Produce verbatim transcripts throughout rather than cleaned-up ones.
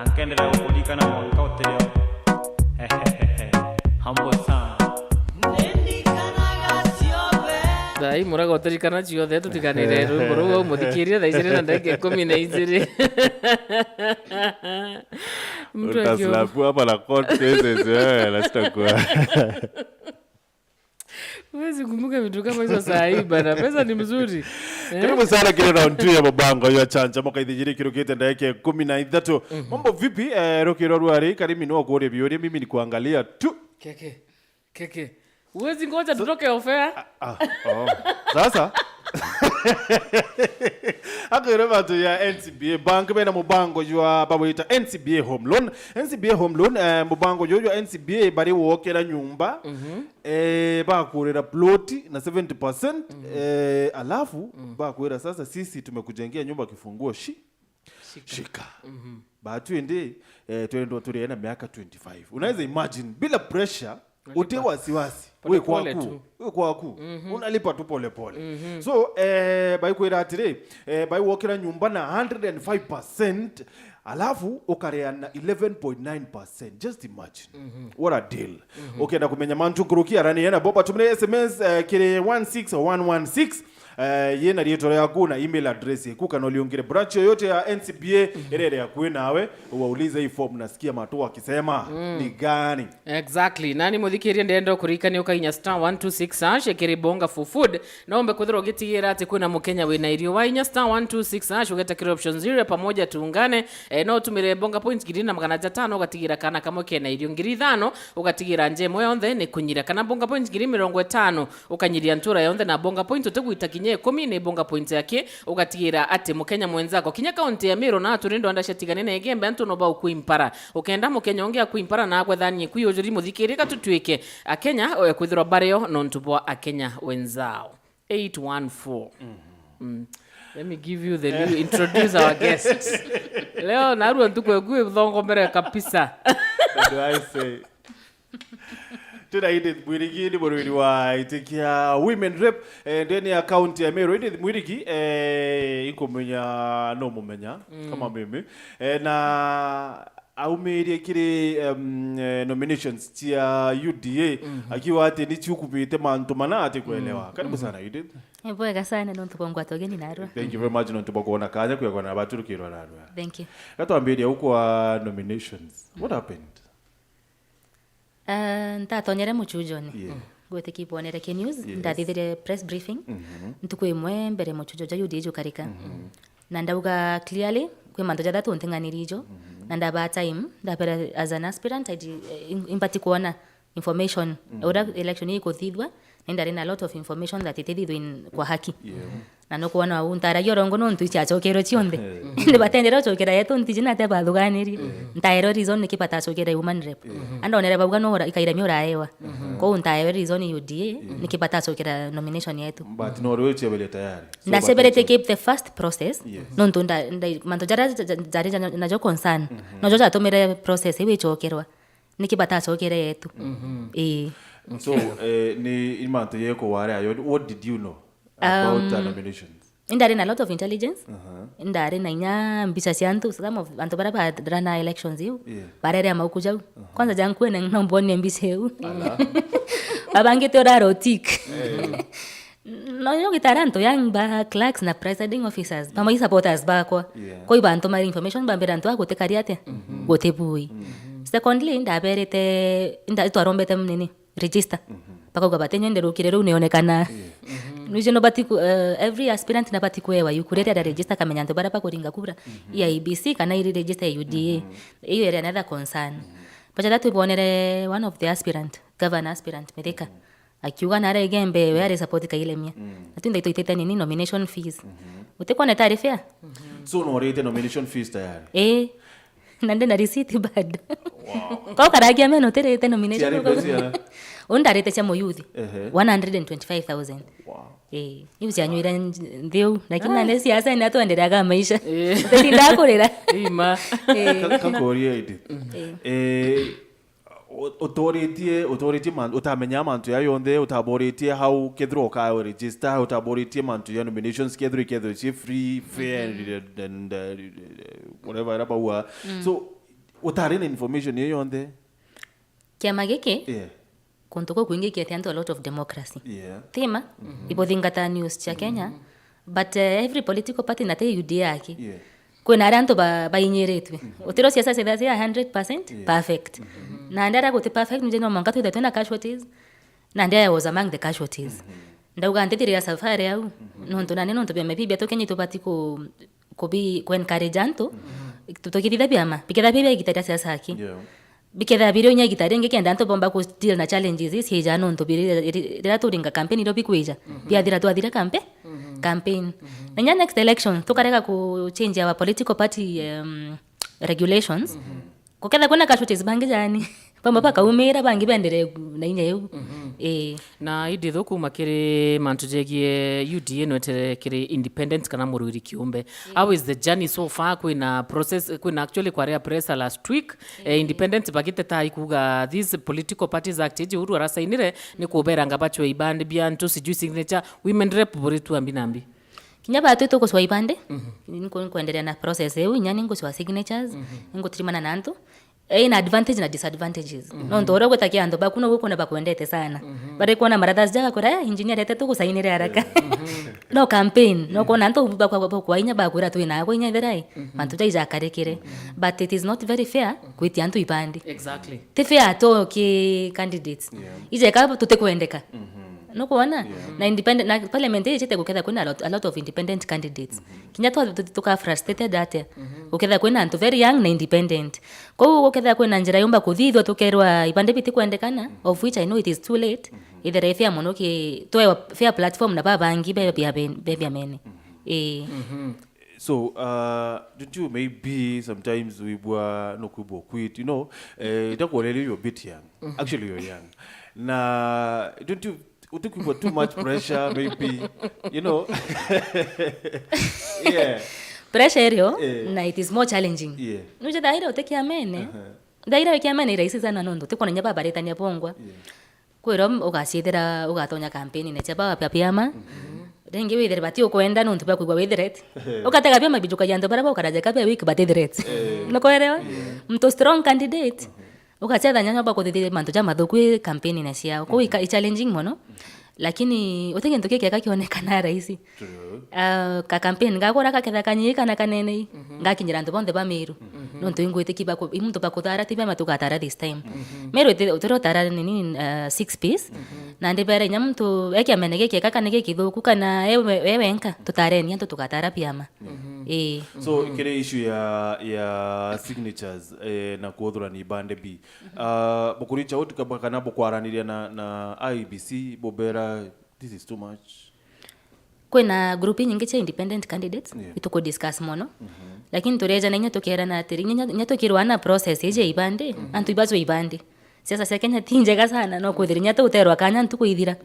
Nkenderea gukuririkana mwanka uterio. Humble sound. Thai muraga utirikana ciothe, tutiganire rwimbo ruu au muthikirie thaa ijiri na ndagika ikumi na ijiri. Mtu akio- Utaslapu hapa na court cases, eh, na sitakuwa. Huwezi kumbuka vitu kama hizo saa hii bana. Pesa ni mzuri. Eh? Karibu sana kiri round two ya Mubango jwa Chancha, mwaka ithijiri kirukite ndagika ikumi na ithatu. Mambo vipi? Eh, rukiro rwari, Karimi no kuuria biuria, mimi ni kuangalia tu. Keke. Keke. Huwezi ngoja tutoke off air? Ah, oh. Sasa. Akwire bantu ya N C B A Bank bena mubango jwa bagwita N C B A Home Loan. N C B A Home Loan, eh, mubango juju jwa N C B A bari wokera nyumba. Mhm. Eh, bakurira ploti na seventy percent, eh, alafu bakwira, "Sasa sisi tumekujengea nyumba kifunguo shi-, shika." Batu indi, eh, twendwa turi na miaka twenty-five. Unaweza imagine, bila pressure, uti wasiwasi. Pole wi pole kwaku, tu. Wi kwaku. Unalipa tu pole pole. So, eh, baikwira atiri, eh, baiwokera nyumba na hundred and five percent, alafu ukarea na eleven point nine percent. Just imagine. What a deal. Ukenda kumenya mantu nkuruki, arania na bo, batumire S M S, eh, kiri one six one one six, eh, yina riitwa riaku na email address yaku, kana uliungire branch yoyote ya N C B A iria iri akui nawe, uwaulize hii form nasikia matu wakisema ni gani. Exactly. Nani muthikirie, ndenda kuririkania ukainya star one two six hash kiri Bonga for Food. No umbe kwithirwa ugitigira ati kwina Mukenya wina irio. Wainya star one two six hash, ugeta kiri option zero ya pamoja tuungane. Eh, no utumire Bonga points ngiri na magana jatano, ugatigira kana kamwe kena irio ngiri ithano, ugatigira nja imwe yonthe ni kunyira. Kana Bonga points ngiri mirongo itano, ukanyiria ntura yonthe na Bonga points utigwita kinya ikumi ni Bonga points yaki, ugatigira ati Mukenya mwenzako. Kinya kaunti ya Meru na aturi ndwanda ciatigane na Igembe, antu no bau kwimpara. Ukenda Mukenya ungi akwimpara na agwethanie kwi ujuri, muthikirie, ka tutwike Akenya, eh, kwithirwa bario nontu bwa Akenya wenzao. Eight one four. Mm. Let me give you the new, introduce our guests. Leo narua ntuku eku ithongomere kabisa. What do I say? Twina Edith Mwirigi, ni murwiri wa itikia Women Rep, eh, ndeni ya county ya Meru. Edith Mwirigi, eh, inkumenya, no mumenya, kama mimi. Eh, na aumirie kiri, em, eh, nominations cia U D A, akiuga ati ni ciukubite mantu mana ati kuelewa. Karibu sana, Edith. Ni bwega sana nontu bwa ngwata ugeni narua. Thank you very much nontu bwa kuona kanya kwigana na baturukirwa narua. Thank you. Gatwambiria ukwa nominations. What happened? Ah, ntatonyere muchujoni. Yeah. Gwitikia ibonere ki news, yeah, ndathithire press briefing. Mhm. Ntuku imwe mbere muchujo ja U D A jukarika. Mhm. Na ndauga clearly, kwi mantu jathatu nting'aniri ijo. Mhm. Na ndabaa time, ndabera as an aspirant, I di-, eh, im-, imbati kuona information. Mm. Uria election ii ikuthithua, na indari na a lot of information that itithithwe in, kwa haki. Yeah. Na nukwona uu ntaragia urongo nontu iciacokerwe cionthe. Eh. Indi batendere ucokera yetu ntiji nate bathuganirie. Eh. Ntaerwe reason niki batacokera human rep. Eh. Andonere bauga no ura-, ikairemia uraewa. Mhm. Kou ntaerwe reason U D A, mhm, niki batacokera nomination yetu. But no, riu iciaberia tayari. So, ndaceberetie keep the first process. Yes. Nontu nda-, nda-, mantu jaria ja-, ja-, jari ja-, najo concern. Mhm. Nojo jatumire process iu icokerwa. Niki batacokere yetu. Mhm. Ii. So, eh, ni, ni mantu yeku wari ayo, what did you know about, um, the nominations? Indari na lot of intelligence. Aha. Indari na inya mbica cia antu, some of antu baria barana elections iu. Yeah. Barerea mauku jau. Aha. Kwanza ja nkuene no mbonie mbica iu. Ala. Babangite uraro tik. Eh. No, yo gitara antu young ba clerks na presiding officers, bamwe supporters bakwa. Yeah. Koi bantu mari information bambira antu agutikaria atia? Mhm. Gutibui. Mhm. Secondly, ndaberete, nda-, twarombete nini? Register. Mhm. Bakauga bati nyo nderukire riu nionekana. Yeah. Mhm. Nuje no bati ku-, eh, every aspirant na bati kuewa yuku riria aria register kamenya antu baria bakuringa kura. Mhm. I E B C kana iri register ya U D A. Mhm. Iyo iri another concern. Mhm. Bacha that tubonere one of the aspirant, governor aspirant, Mithika. Mhm. Akiuga nare Igembe, we ari support Kailemia. Mm. Na twinthe itwitite nini nomination fees. Mhm. Utikwona itari fair? So, no urite nomination fees tayari? Ii. Na ndi na receipt bado. Wow. Kwa ukaragia meno utirite nomination. Ciari mbeca ciana? Undarite cia muyuthi. Ehe. One hundred and twenty-five thousand. Wow. Ii. Iu cianywire nj-, nthiu. Lakini nandi siasa ni atwendereaga maisha. Ii. Utitindaga kurira. Ima. Ii. Ka-, kakuria idi. Ii. Eh, U-, uturitie, uturitie man-, utamenya mantu ya yonthe, utaboritie hau kethirwa ukawe register, utaboritie mantu ya nominations kethirwa, kethirwa ci free, fair, and, and, uh, whatever ira bauga. Mm. So, Utari na information iyo yonthe? Kiama giki, yeah, kuntu kuu kwingi kiete antu a lot of democracy. Yeah. Tima, ibuthingata news cia Kenya, but, eh, every political party na ti U D A aki. Yeah. Kwina aria antu ba-, bainyiritue. Utiro siasa sitha cia hundred percent perfect. Na ndia aria guti perfect, nje no mwanka twithe twina casualties. Na ndia I was among the casualties. Ndauga ntithirira safari au, nontu nani nontu biama bibi biatu Kenya itubati ku-, kubi-, ku encourage antu, tu-, tukithitha biama, bikethira bibi igita ria siasa aki. Yeah. Bikethira biri inya igita ringi kenda antu bomba ku deal na challenges ii ciija nontu biri, ri-, riria turinga campaign irio bikwija, biathira twathira campe-, campaign. Na inya next election, tukarega ku change our political party, um, regulations. Gukethira kwina casualties bangi jani, bamwe bakaumira, bangi bendere na inya iu. Ii. Na idi thu kuma kiri mantu jegie U D A no etere kiri independent kana murwiri kiumbe. How is the journey so far? Kwina process, kwina actually kwaria pressure last week. Eh, independent bagiteta ikuga these political parties act iji Uhuru arasainire ni kuberanga bachwe ibandi bia antu sijui signature, women rep buri tu ambi na ambi. Kinya batwi tugucwa ibandi, nku-, nkwenderea na process iu, inya ningucwa signatures, ningutirimana na antu. Ina advantage na disadvantages. Nontu uria ugwitakia antu baku noguo ukwona bakwendete sana. Bari kwona marathasi jaga kwira, "Eh, engineer rete tugusainire haraka." No campaign, no kwona antu bakwa, bakwa inya bakwira twina agwe inya ithera i, mantu jai jakarikire. But it is not very fair kwitia antu ibandi. Exactly. Ti fair to ki candidates. Ijeka tutikwendeka. Nukwona? Na independent, na parliament ii ijite guketha kwina a lot, a lot of independent candidates. Kinya twa, tu-, tuka frustrated atia. Guketha kwina antu very young na independent. Kou guketha kwina njira yumba kuthithwa tukerwa ibandi bitikwendekana, of which I know it is too late. Ithera i fair mono ki, twewa fair platform na babangi be bia ben-, be bia mene. Ii. So, uh, don't you maybe sometimes wibwa, no kwibwa quit, you know, eh, ndakuoreria you're a bit young. Actually, you're young. Na don't you, utikwibwa too much pressure, maybe, you know? Yeah. Pressure irio, eh, na it is more challenging. Yeah. Nuje thaira utikia mene. Thaira wikia mene ni rahisi sana nontu, tikona nya babaritania bongwa. Yeah. Kwirwa m-, ugaciithira ugatonya campaign-ine cia baba bia biama. Ringi withire bati ukwenda nontu bwa kwigua wi threat. Ugatega biama bijukagia antu baria baukaraja kabe week bati threat. Nukwelewa? Muntu strong candidate. Ugacetha nyanya bwa kuthithiria mantu ja mathuku i campaign-ine ciao. Kou ika-, i challenging mono. Lakini uti gintu kikiega kionekana rahisi. True. Ah, ka campaign gakura gaketha kanyii kana kanene i, ngakinyira antu bonthe ba Meru. Nontu ingwitikia baku-, i muntu bakuthara, ti bema tugatara this time. Meru iti-, utira utara nini, ah, six piece. Nandi bere inya muntu e kiamene gikiega kana gikithuku kana e we-, e wenka, tutareni antu tugatara biama. Ii. So, kiri issue ya, ya signatures, eh, na kuthurania ibande bi, ah, bukuricha utika kana bukwaraniria na, na I E B C, bubera, this is too much. Kwina group inyingi cia independent candidates, yeah, ituku discuss mono. Lakini tureejana inya tukeerana atiri, inya, inya tukirwa na process iji ya ibandi, antu ibacwe ibandi. Siasa cia Kenya ti njega sana, no kwithira inya tuguterwa kanya ntuku ithira.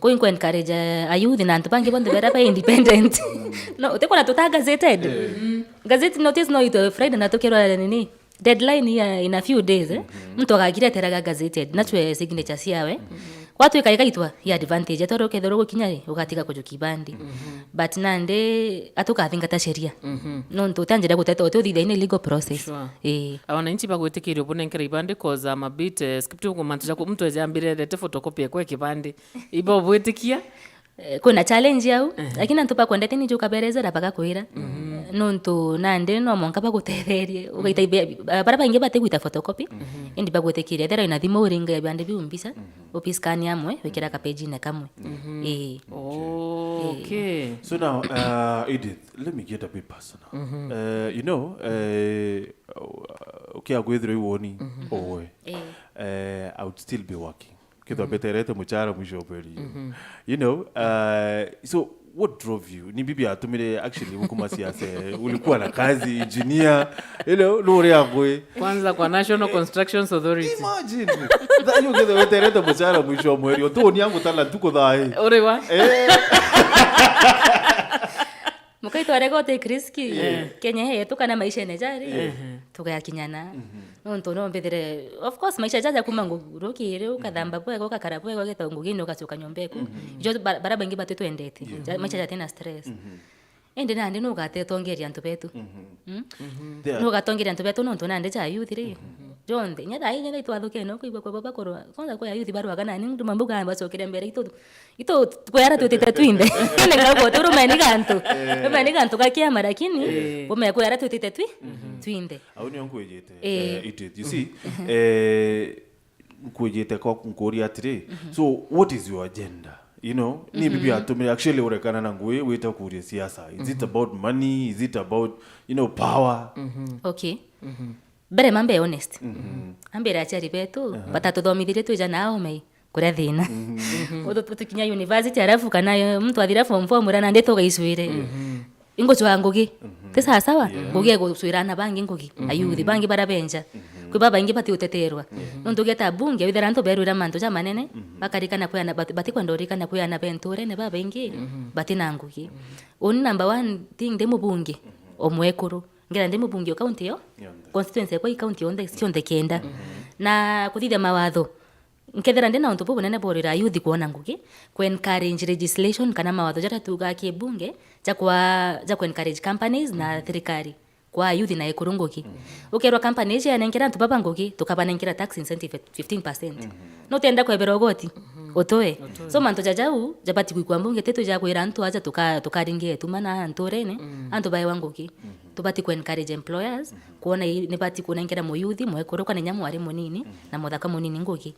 Kou inkuencourage a youth na antu bangi bonthe baria ba independent. No, utikona tuta gazetted? Gazette notice no itwe Friday na tukirwa nini? Deadline ya in a few days, eh? Muntu agakireteraga gazetted, na twe signature ciawe. Gwatwika igaitwa ya advantage, atwara ukethirwa gukinya ri, ugatiga kujukia ibandi. But nandi atukathingata sheria. Nontu utanjira guteta uti uthithaine legal process. Sure. Ii. A wananchi bagwitikiria ubunenkere ibandi cause I'm a bit, eh, skeptical mantu jaku muntu ejambire rete photocopy ekwe kibandi. Ibo bwitikia? Eh, kwina challenge au, lakini antu bakwendete ni jukaberezera bagakwira. Nontu nandi no mwanka bagutetherie, ugaita ibe-, ba-, baria baingi batigwita photocopy, indi bagwitikiria. Ethira wina thimu uringa ibandi biu mbica, upiscan amwe, wikira kapejine kamwe. Ii. Okay. So now, uh, Edith, let me get a bit personal. Uh, you know, uh, ukia kwithirwa iwoni, owe. Ii. Uh, I would still be working. Kethirwa mbeterete muchara mwisho wa mweri. You know, uh, so what drove you? Ni bibi atumire actually ukuma siasa, ulikuwa na kazi, engineer, you know, no uria ngui. Kwanza kwa National Constructions Authority. Imagine. Thayo kethirwa weterete muchara mwisho wa mweri, utuonia ngutala ntuku thae. Uri wa? Eh. Mukai twarega uti Chris ki, eh, Kenya yetu kana maisha ene jari, tugakinyana. Nontu no mbithire, of course, maisha jaja kuma ngu-, rukiri, ukathamba bwega, ugakara bwega, ugeta ngugine, ugacoka nyomba eku. Ijo ba-, bara baingi batu twendete. Ja-, maisha jatina stress. Indi nandi nugatetongeria antu betu. Mm? There are Nugatongeria antu betu nontu nandi ja youth ri. Jonthe, inya thaa ii, inya thaa itwathukene, ukwigua kwa baba kurwa. Kwanza kwa youth barwaga nani, nduma mbuga bacokere mbere itu. Itu kwera twitite twinthe. Ningauga uti rumeni gantu. Rumeni gantu ga kiama, lakini Eh. bume kwera twitite twi, twinthe. Au nio nkwijite. Eh. Eh, Edith, you see, eh, nkwijite kwa nkuria atiri, so what is your agenda? You know, ni bibi atumire actually urekana na ngui wite kuria siasa. Is it about money? Is it about, you know, power? Okay. Mbere ma mbe honest. Ambire aciari betu, batatuthomithirie twija na aomei kuria thina. Utu-, tukinya university, alafu kana muntu athira form four, mwira nandi tugaicwire. Ingucwaa ngugi. Ti sawa sawa? Ngugi egucwira ana bangi ngugi. Ayuthi bangi bara benja. Kwi babaingi batiuteterwa. Nontu ugieta bunge, withira antu berwira mantu jamanene, bakarikana kwi ana, bat-, batikwenda urikana kwi ana be nturene babaingi, batina ngugi. Uni number one thing, ndi mubunge o mwekuru. Ngera ndi mubunge o county yo, Yonthe. constituency yakwa i county yonthe, cionthe kenda. Na kuthithia mawatho, nkethira ndi na untu bubunene bwa urira youth kwona ngugi, ku encourage legislation kana mawatho jaria tuugaa kibunge ja kwa, ja ku encourage companies na thirikari kwa youth na ekuru ngugi. Ukerwa company iji yanenkera antu baba ngugi, tukabanenkera tax incentive at fifteen percent. Nutenda kwebera ugoti? Utoe. So mantu ja jau jabati gwikwa mbunge, ti tu ja kwira antu aja tuka-, tukaringia etuma na nturene, antu baewa ngugi. Tubati ku encourage employers, kwona i-, nibati kunenkera muyuthi, mwekuru kana inya mwari munini, na muthaka munini ngugi.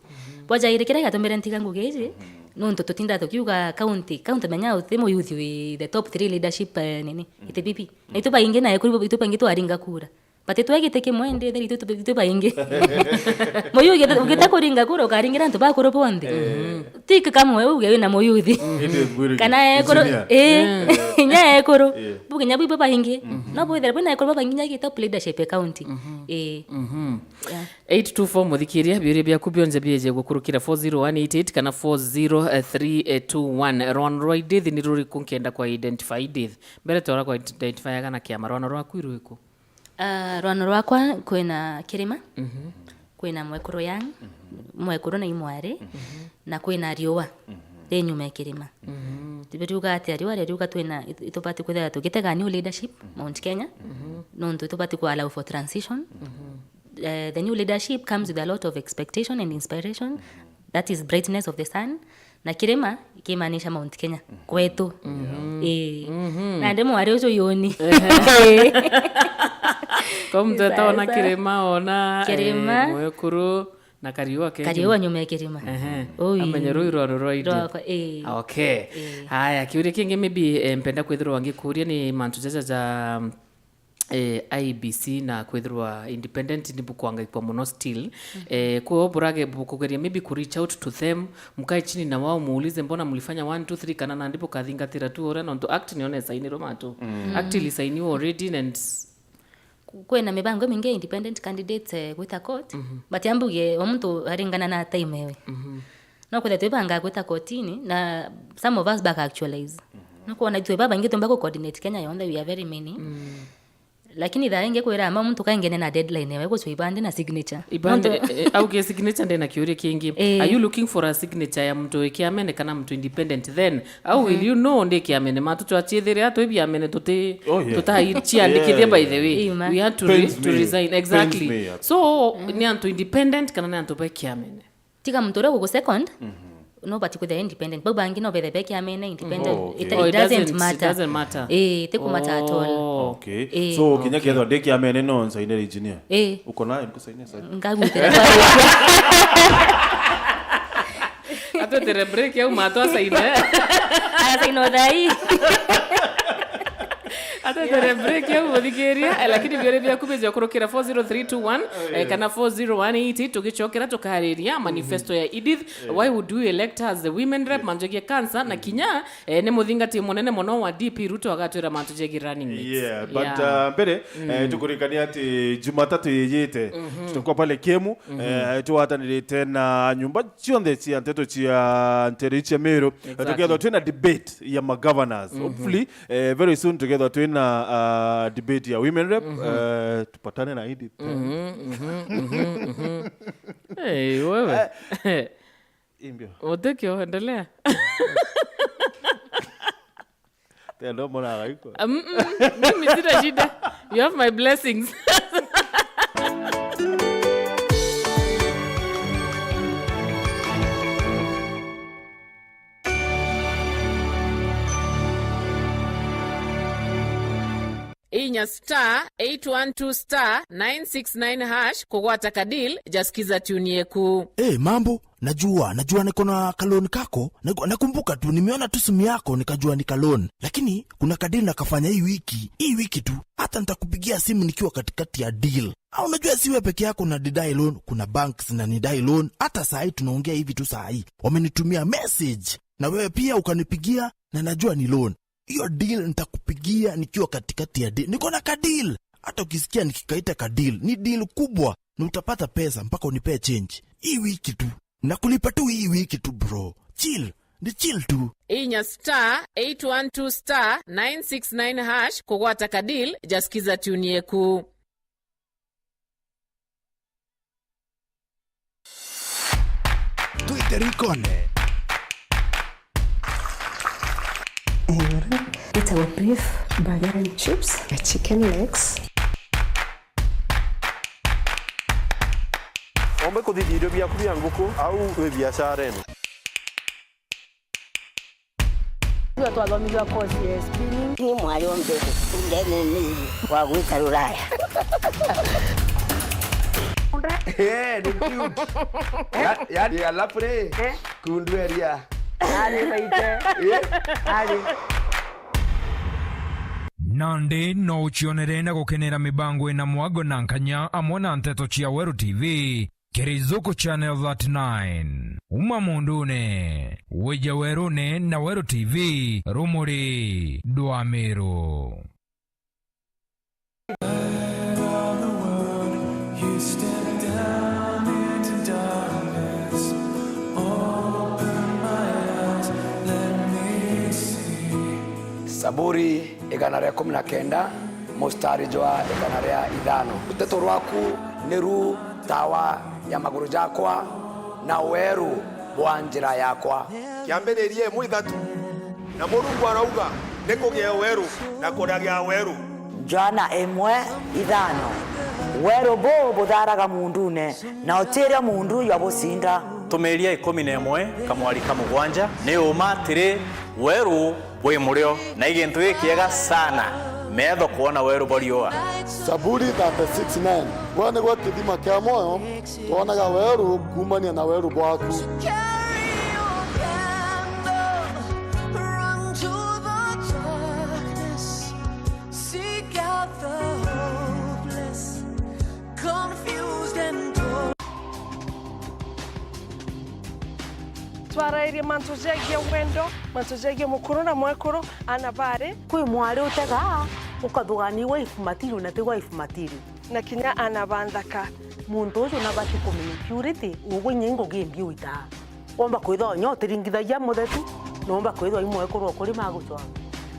Bwa jairi, kiria giatumire ntiga ngugi iji, nontu tutinda tukiuga county, county menya uti muyuthi wi the top three leadership, eh, nini, iti bibi. Na itu baingi na ekuru, itu baingi twaringa kura. But itwe giti kimwe, ndi theri itu, itu baingi. Muyuthi ugite kuringa kura, ukaringira antu bakuru bonthe. Tik kamwe uge wina muyuthi. Indi mbwire Kana ekuru, engineer. Eh, inya ekuru. Eh. Buge nya bwi babaingi. No bwithira bwina ekuru babaingi nya gi top leadership ya county. Eh. Yeah. Eight two four, muthikiria, biuria biaku bionje bieje gukurukira four zero one eight eight kana four zero three two one. Rwano rwa Edith ni ruriku? Nkenda kwa identify Edith. Mbere tora kwa identify kana kiama, rwano rwaku irwiku? Ah, rwano rwakwa kwina kirima, kwina mwekuru Yang, mwekuru na imwari, na kwina riua ri nyuma ya kirima. Tibiriuga ati riua riria riuga twina, it-, itubati kwithira tugitega new leadership Mount Kenya, nontu itubati ku allow for transition. Eh, the new leadership comes with a lot of expectation and inspiration. That is brightness of the sun. Na kirima ikimaanisha Mount Kenya kwetu. Ii. Nandi mwari ucio yuni. Kwa mtu etaona kirima, ona, eh, Kirima. Mwekuru na kariua ke Kariua nyuma ya kirima. Ehe. Ui. Amenye rui rwa rwa Edith. Rwakwa, ii. Okay. Ii. Haya, kiuria kingi maybe, eh, mpenda kwithirwa ngikuria ni mantu jaja ja eh, I E B C na kwithirwa independent ni bukwangaikwa muno still. Eh, kwo burage bukugeria maybe ku reach out to them, mkae chini na wao muulize, "Mbona mlifanya one, two, three?" Kana nandi bukathingatira tu uria, nontu act niyo nesainirwe matu. Act ilisainiwa already and Ku-, kwina mibango imingi ya independent candidates, eh, gwita court, but ambuge o muntu aringana na time ewe. No kwithira twibangaa gwita kotini, na some of us back actualize. No kwona itwe babaingi tumba ku coordinate Kenya yonthe, we are very many. Lakini thaa ingi kwira ama muntu kaingene na deadline ewe gucwa ibandi na signature. Ibandi, Nontu eh, eh, au ke signature ndena kiuria kingi. Eh. Are you looking for a signature ya muntu wi kiamene kana muntu independent? Then how will you know ndi kiamene? Matu twachithiria twi biamene tuti Oh, yeah. tutaichiandikithia, by the way. Ima. We had to, re-, Pains to me. resign. Pains Exactly. me, yeah. So, ni antu independent kana ni antu be kiamene? Tiga muntu uria gugu second, no bati kwithira independent. Bau bangi no bethe be kiamene, independent. Oh, okay. It, Oh, it it doesn't doesn't, it matter. doesn't matter. Eh, ti ku matter at all. Oh. Okay. Eh. So, kinya Okay. kethwa ndi kiamene no nsainire engineer? Eh. Uko nayo nikusainire sasa? Ngagwitira kwa Atwetere break au matwa saine. Agasaina uthai. Atwetere break au muthikiria, eh, lakini biore biaku bija kurukira four zero three two one, eh, kana four zero one eight, tugicokera tukariria manifesto ya Edith. Why would we elect her as the women rep? Manjogia cancer na kinya, eh, ni muthingati munene muno wa D P Ruto agatwira mantu jegi running mates. Yeah, but, Yeah. uh, mbere, eh, tukurikania ati Jumatatu yijite, tutakuwa pale Kiemu, eh, tugwatanirite na nyumba cionthe cia nteto cia nteere cia Meru. Eh, Exactly. tukethwa twina debate ya magovernors. Hopefully, eh, very soon tukethwa twina, uh, debate ya women rep. Eh, tupatane na Edith. Hey, wewe. Imbio. Utekio, endelea. Tendo mwana agaikwa. Mm-mm. Mimi sina shida. You have my blessings. Inya star eight one two star nine six nine hash kugwata ka deal ja Skiza tune yeku. Eh, mambo, najua, najua niko na ka loan kako. Niko-, nakumbuka tu, nimeona tu simu yako, nikajua ni ka loan. Lakini kuna ka deal nakafanya hii wiki, hii wiki tu. Hata nitakupigia simu nikiwa katikati ya deal. Au unajua si wewe peke yako na didai loan, kuna banks na nidai loan. Hata saa hii tunaongea hivi tu saa hii, wamenitumia message. Na wewe pia ukanipigia, na najua ni loan. Hiyo deal nitakupigia nikiwa katikati ya deal. Niko na ka deal. Hata ukisikia nikikaita ka deal, ni deal kubwa. Na utapata pesa mpaka unipee change. Hii wiki tu. Na kulipa tu hii wiki tu, bro. Chill. Ni chill tu. Inya star eight one two star nine six nine hash kugwata ka deal ja Skiza tune yeku. Twite rikone. Itagwo beef burger and chips, chicken legs. Ombe kuthithia irio biaku bia nguku au wi biashara ino? Tuga twathomithua course ya spinning. Ni mwari ombe ndene ni wa gwita Ruraya. Eh, ni cute. Ya-, yani, alafu ri, eh? Kundu eria. Ari baite. Eh? Ari. Nandi no ucionere na gukenera mibango ina mwago na nkanya amwe na nteto cia Weru T V. Kirizuku Channel thirty-nine. Uma mundune, wija werune na Weru T V, rumuri dwa Miru. Saburi igana ria ikumi na kenda, mustari jwa igana ria ithano. Ruteto rwaku niru tawa ya maguru jakwa, na weru bwa njira yakwa. Kiambiriria imwe ithatu, na Murungu arauga, "Ni kugie weru, na kuragia weru." Johana imwe ithano, weru buu butharaga muundune, na utiria muundu jwa bucinda. Tumiria ikumi na imwe kamwari ka mugwanja, ni uma atiri, weru bwi murio, na i gintu gikiega sana meetho kwona weru bwa riua. Saburi thirty-six nine. Gwe nigwe kithima kia mwoyo, twonaga weru kuumania na weru bwaku. Twarairie mantu jegie wendo, mantu jegie mukuru na mwekuru, ana bari. Kwi mwari utegaa, ukathuganirwa wife material na ti wife material. Na kinya ana ba nthaka. Muntu uju nabati kumenya purity, ugwe inya i ngugi imbi uitaa. Womba kwithwa inya utiringithagia muthetu, na womba kwithwa i mwekuru o kuri magucwanga.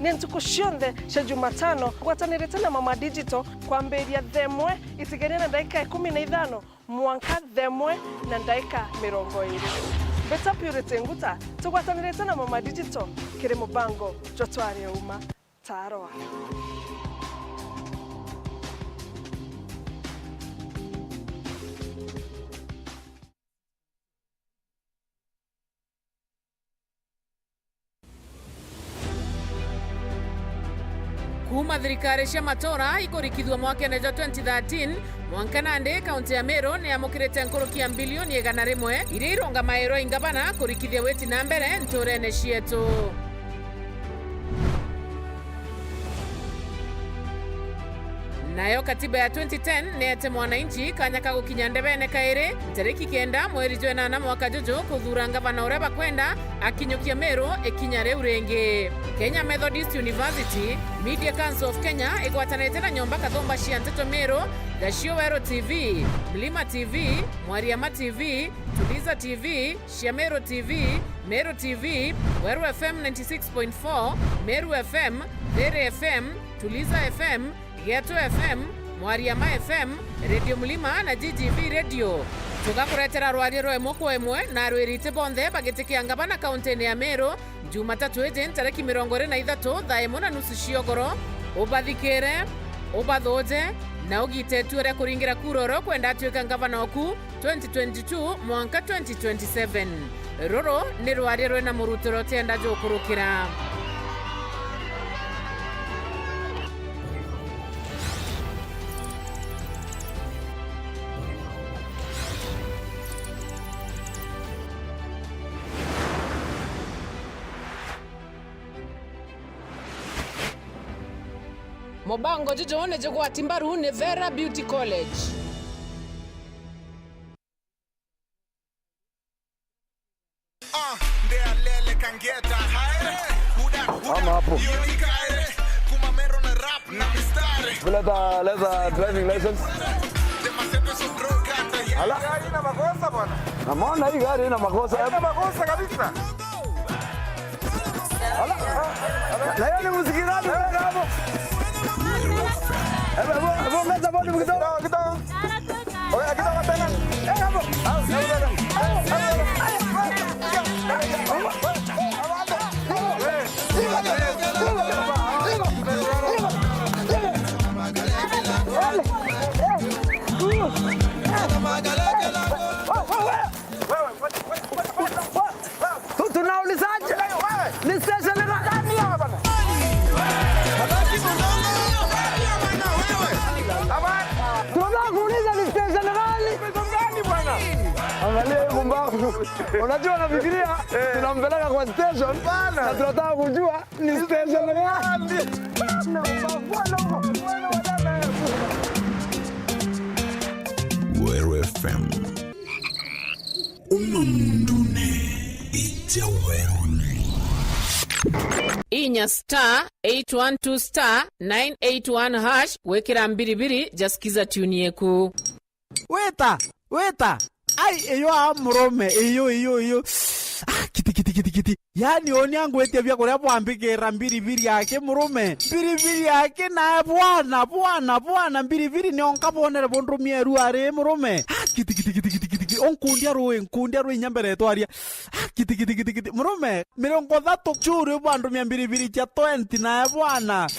Ni ntuku cionthe cia Jumatano, ngwatanirite na Mama Digital kwambiria thaa imwe itigania na ndagika ikumi na ithano mwanka thaa imwe na ndaika mirongo iiri. Mbita Purity Nguta, tugwatanirite na Mama Digital kiri mubango jwa Tware Uma. Tarwa. Kuuma thirikari cia matura ikurikithua mwakene jwa twenty thirteen, mwanka nandi kaunti ya Meru ni yamukirite nkuruki ya mbilioni igana rimwe iria irungamairwa i ngavana kurikithia witi na mbere nturene cietu. Nayo katiba ya twenty ten neete mwananchi kanya ka gukinya ndebene kairi, ntariki kenda mweri jwa inana mwaka juju, kuthuura ngavana uria bakwenda akinyukia Meru ikinya riu ringi. Kenya Methodist University, Media Council of Kenya igwatanite na nyomba kathumba cia nteto Meru, Gacio Weru T V, Mlima T V, Mwariama T V, Tuliza T V, cia Meru T V, Meru T V, Weru F M ninety six point four, Meru F M, Thiri F M, Tuliza F M, Geto F M, Mwariama F M, Radio Mlima na G G V Radio. Tugakuretera rwaria rwa imwe kwa imwe na arwirite bonthe bagitikia ngavana kauntini ya Meru, Jumatatu iji ntariki mirongo iri na ithatu, thaa imwe na nusu cia ugoro, ubathikire, ubathuje, na ugite itua ria kuringira kura uria ukwenda atuike ngavana oku twenty twenty-two mwanka twenty twenty-seven. Ruru ni rwaria rwina murutiro utienda jukurukira. Mubango juju ni jugwati mbaru ni Vera Beauty College. Ah, ndealele kangeta haere. Uda, uda. Ama hapo. Yo ikaere. Kuma mero na rap na mistari. Leta, leta driving license. Ala. Gari ina makosa bwana. Naona hii gari ina makosa. Haina makosa kabisa. Ala. Na hiyo ni muziki gani? Wewe hapo. Hebu, hebu, hebu ongeza volume kidogo. Kidogo, kidogo. Oya, kidogo tena. Eh, hapo. Au, au, au, au. Tu-, tunaulizaje? Ni station gani? Tunataka kuuliza ni station gani? Angalia hiyo pumbavu. Unajua, nafikiria tunampeleka kwa station na tunataka kujua ni station gani. Weru F M. Uma mundune, ija weruni. Inya star eight one two star nine eight one hash, wikira mbiribiri ja Skiza tune yeku. Weta, weta. Ai, iyo a murume, iyo, iyo, iyo. Ah, kiti, kiti, kiti, kiti. Yaani, oni angwitia bia kuria bwambikira mbiribiri yake murume. Mbiribiri yake nae bwana, bwana, bwana, mbiribiri nionka bonere bondumie eru ari murume. Ah, kiti, kiti, kiti, kiti, kiti, kiti. Onkundia rui, nkundia rui inya mbere twaria. Ah, kiti, kiti, kiti, kiti. Murume, mirongo ithatu churi bwandumia mbiribiri cia twenty nae bwana.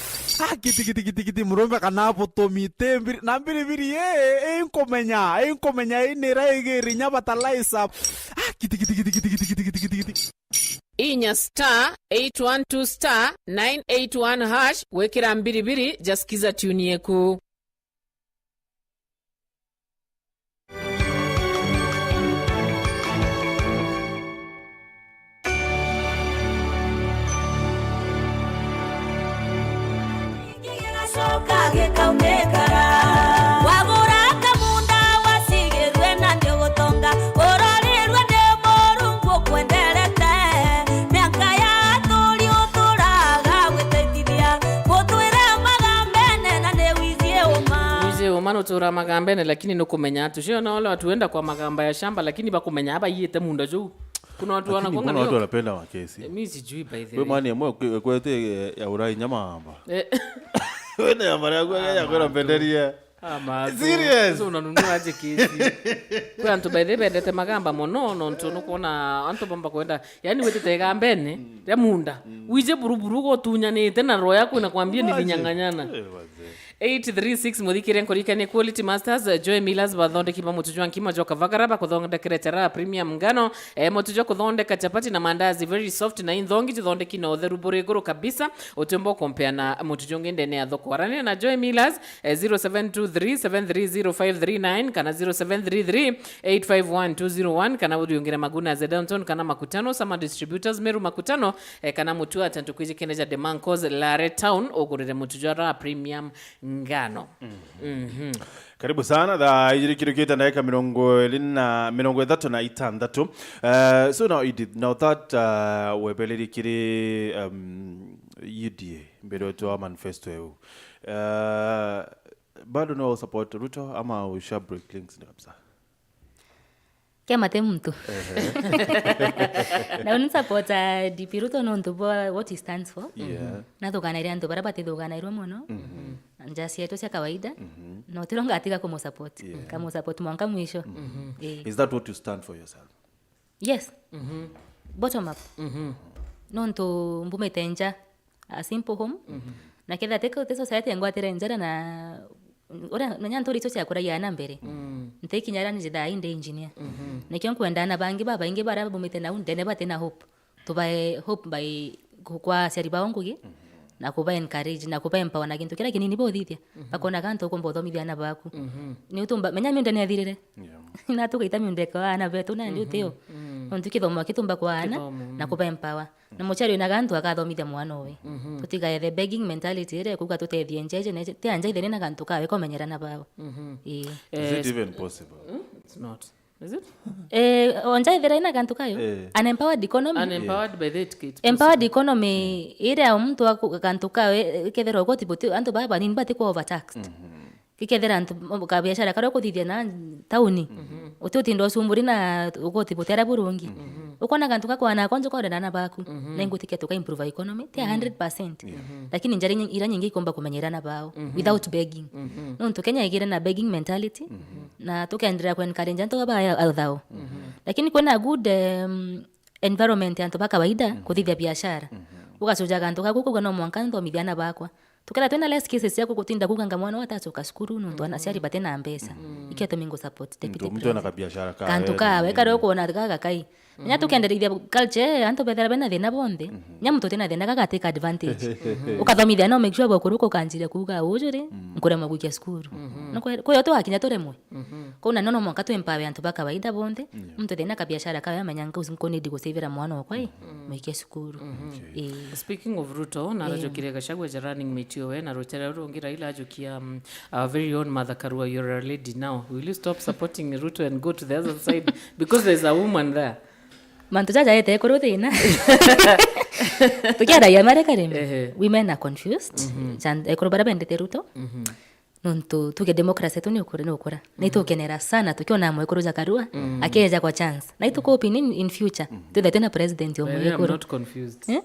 Ah, kiti, kiti, kiti, kiti, murume kana butumi ti mbiri-, na mbiribiri ii, inkumenya, inkumenya inira igiri inya fertilizer. Ah, kiti, kiti, kiti. Inya star eight one two star nine eight one hash, wikira mbiribiri ja Skiza tune yeku. Gigacoka gikaumikara. Wagura kamunda wacigirue na ndi ugutonga. Urorirue ndi Murungu ukwenderete. Miaka ya aturi uturaga gwitaithithia. Gutwira magambene na ni wicie uma. Wicie uma nutura magambene, lakini nukumenya atu cio na ole watu wenda kwa magamba ya shamba, lakini bakumenya abaiyite munda juu. Kuna watu wanakuanga mbona watu nayo wanapenda makesi? Eh, mi sijui by the way. We mwani amwe kwe-, kwete, eh, ya urai nyama amba. Eh. Wene ya mara yako ya kwenda mbenderia. Ama tu. Serious? Sasa unanunua aje kesi? Kwa antu by the way bendete magamba mono, no ntu nukuona antu bamba kwenda. Yani wetete gambene, ya munda. Wije buruburu ugo tunyanite na roho yako inakwambia ni linyang'anyana. Eh, wazee. Eight three six, muthikire nkurikanie Quality Masters, eh, Joy Millers, bathondeki ba mutu jwa nkima jwa Kavagara, bakuthondekere chara premium ngano, eh, mutu jwa kuthondeka chapati na mandazi, very soft na inthongi, jithondeki na utheru buri iguru kabisa, utiumba ukompea na mutu jungi ndene ya thoko. Arania na Joy Millers, eh, zero seven two three seven three zero five three nine kana zero seven three three eight five one two zero one, kana uriungire Magunas Downtown kana Makutano, Sama Distributors, Meru Makutano, eh, kana mutu ata ntuku iji kene ja Demancos, Lare Town, ugurire mutu jwa ra premium ngano. Mhm. Karibu sana. Thaa ijiri kirukite ndagika mirongo iri na, mirongo ithatu na itantatu. Eh, so now, Edith, now that, uh, webelerie kiri, um, U D A, mbere wetu wa manifesto eu, uh, bado no support Ruto ama usha break links ni kabisa? Kia mate muntu. Ehe. Na uni support, uh, D P Ruto nontu bwa what he stands for. Yeah. Nathuganairia antu baria batithuganairwe mono. Mhm. Njaa cietu cia kawaida. Mhm. Na utiro ngatiga kumusupport. Yeah. Nkamusupport mwanka mwisho. Mhm. Eh. Is that what you stand for yourself? Yes. Mhm. Bottom up. Mhm. Nontu mbumite nja, a simple home. Na kethira ti, ti society engwatire njara na uria, na nya nturi icio ciakuragia na mbere. Ntikinya aria nji thaa ii ndi engineer. Nikio nkwenda ana bangi babaingi baria bumite nau ndene bati na hope. Tubae hope by ku-, kwa aciari bao ngugi, na kuba encourage, na kuba empower na gintu kiria kinini bothithia. Bakona gantu ukumba uthomithia ana baku. Ni utumba, menya miunda ni athirire. Na tugaita miunda ikawa ana betu, na ndi utio. Nontu kithomo akitumba kwa ana, na kuba empower. Na muciari wina gantu akathomithia mwana uwe. Tutigae the begging mentality iria ikuuga tutethie njeje, na ti anja ithene na gantu kawe komenyera na bao. Ii. Is it even possible? It's not. Is it? Eh, onja ithira ina gantu kayo. Eh. An empowered economy. An empowered by the etiquette. Empowered economy iria muntu aku-, gantu kawe, kethira ugoti buti, antu baba banini bati kwa overtaxed. Gikethira antu, ka biashara karia ukuthithia na tauni, uti utinda ucumburi na ugoti buti aria burungi. Ukona gantu gakwana konje kore na ana baku, na ingutikia tuka improve economy, ti a hundred percent. Lakini njara inya-, iria nyingi ikomba kumenyera na bao, without begging. Nontu Kenya igire na begging mentality, na tukenderea ku encourage antu baba ya althao. Lakini kwina good, um, environment ya antu ba kawaida kuthithia biashara. Ugacuja gantu gaku kuga no mwanka nthomithia ana bakwa. Tukethira twina less cases cia gutinda kuga nga mwana watacoka cukuru nontu ana aciari bati na mbeca. Ikio tumi ngu support deputy president. Muntu ena kabiashara kawe. Kantu kawe, karia ukwona gaga kai. Inya tukendereithia culture ya antu bethira bena thina bonthe. Inya muntu utina thina gaga take advantage. Ukathomithia no make sure bokuru kukanjire kuga uju ri, nkuremwa gwikia cukuru. No kwe-, kwi o tugakinya turemwe. Kou na no, no mwanka tu empower antu ba kawaida bonthe. Muntu thina kabiashara kawe amenya nku-, nkunidi gusavira mwana okwa i, mwikie cukuru. Ii. Speaking of Ruto, na arajukire Gachagua ja running mate owe, na rutere rungi Raila ajukia, um, our very own Martha Karua, you're a lady now. Will you stop supporting Ruto and go to the other side? Because there's a woman there. Mantu jaja ete ekuru thina. Tukiaragia mare karimi. Ehe. Women are confused. Jan-, ekuru bara bendete Ruto. Nontu tuge democracy yetu ni ukura, ni ukura. Na itukenera sana tukiona mwekuru ja Karua, akeja kwa chance. Na itukupi in, in future, twithe twina president o mwekuru. Not confused. Eh?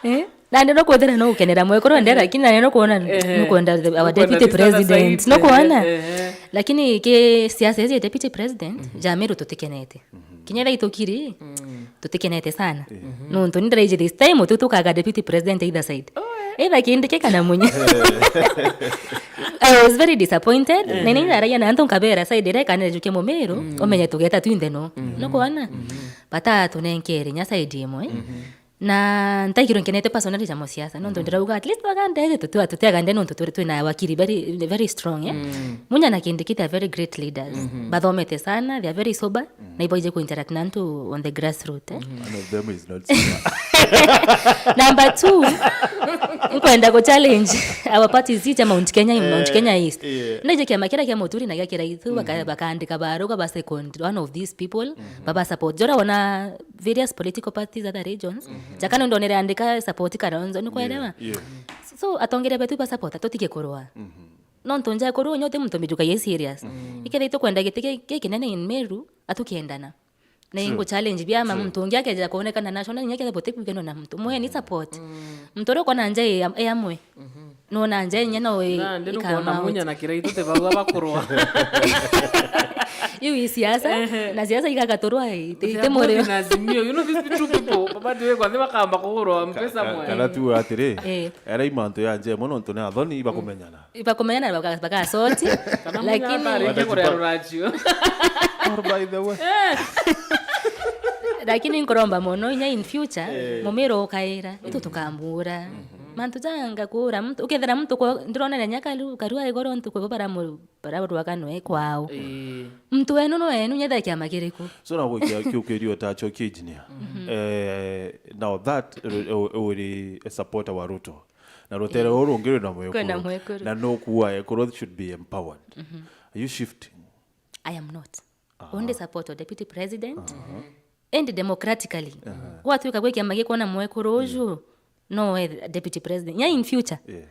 Eh? Nandi no kwithira no gukenera mwekuru ndera, lakini nandi no kwona, no kwenda the, our deputy president. No kwona? Lakini ki siasa iji deputy president, ja Meru tutikenete. Kinya thaa itukiri, tutikenete sana. Nontu ni ndiraiji this time tu tukaga deputy president either side. Either Kindiki kana Munya. I was very disappointed. Na ni ndaragia na antu nkabera side iria ikanira jukia Mumiru, umenye tugeta twinthe no. No kwona? Bata tunenkere nya side imwe. Na ntaigirwe nkenete personally ja musiasa, nontu ndirauga at least baganda iji tuti-, tutiagande nontu turi, twina wakiri very, very strong, eh? Munya na Kindiki, they are very great leaders. Bathomete sana, they are very sober, na ibaije ku interact na antu on the grassroots, eh? One of them is not sober. Number two, nkwenda ku challenge our parties iji ja Mount Kenya, Mount Kenya East. Ndaije kiama kiria kia Muturi na gia Kiraitu, baka-, bakaandika baruga ba second one of these people, baba support. Jora wona various political parties, other regions. Jaka nontu ndonere andika support Kalonzo, ni kwelewa? Yeah, yeah. So, atongeria betu ba support, tutige kurwa. Nontu nja kuru nyo ti muntu mbijuka ye serious. Ikethira tukwenda giti ki, ki kinene in Meru, atukiendana. Na ingu challenge biama muntu ungi akeja kuonekana national, inya ketha buti kwigana na muntu. Mwe ni support. Muntu uria ukona nja i am-, i amwe. Nona nja inya no i-, na ndi ikama nukwona out. Munya na Kiraitu te bauga bakurwa. Iu i siasa, na siasa igaga turwa i, ti, ti murio. Na Azimio, you know these two people, babati we kwa bakamba kugurwa mpesa mwe. Kana tu atiri, eh, era imantu ya nje mono ntu ni athoni ibakumenyana. Ibakumenyana baka-, bakasoti. Kana Munya lakini atarike kuria ruracio. Or by the way. Lakini nkuromba mono inya in future, eh, Mumiru ukaira, itu tukambura. Mantu janga kura, muntu, ukethira muntu kwa, ndironere nya Karu-, Karua igoro ntu kwa bara mu-, bara rwaga nwe kwao. Eh. Muntu wenu no wenu, nyetha kiama kiriku. So na gwikia kiukirio ta cho ki engineer. Eh, now that, eh, uri a supporter wa Ruto. Na rutere ruru rungi rwina mwekuru. Kwina mwekuru. Na nukuwa ekuru should be empowered. Are you shifting? I am not. Aha. Only support our deputy president. Aha. And democratically. Aha. Gwatuika gwi kiama gikwona mwekuru uju, no we deputy president. Nya in future. Yeah.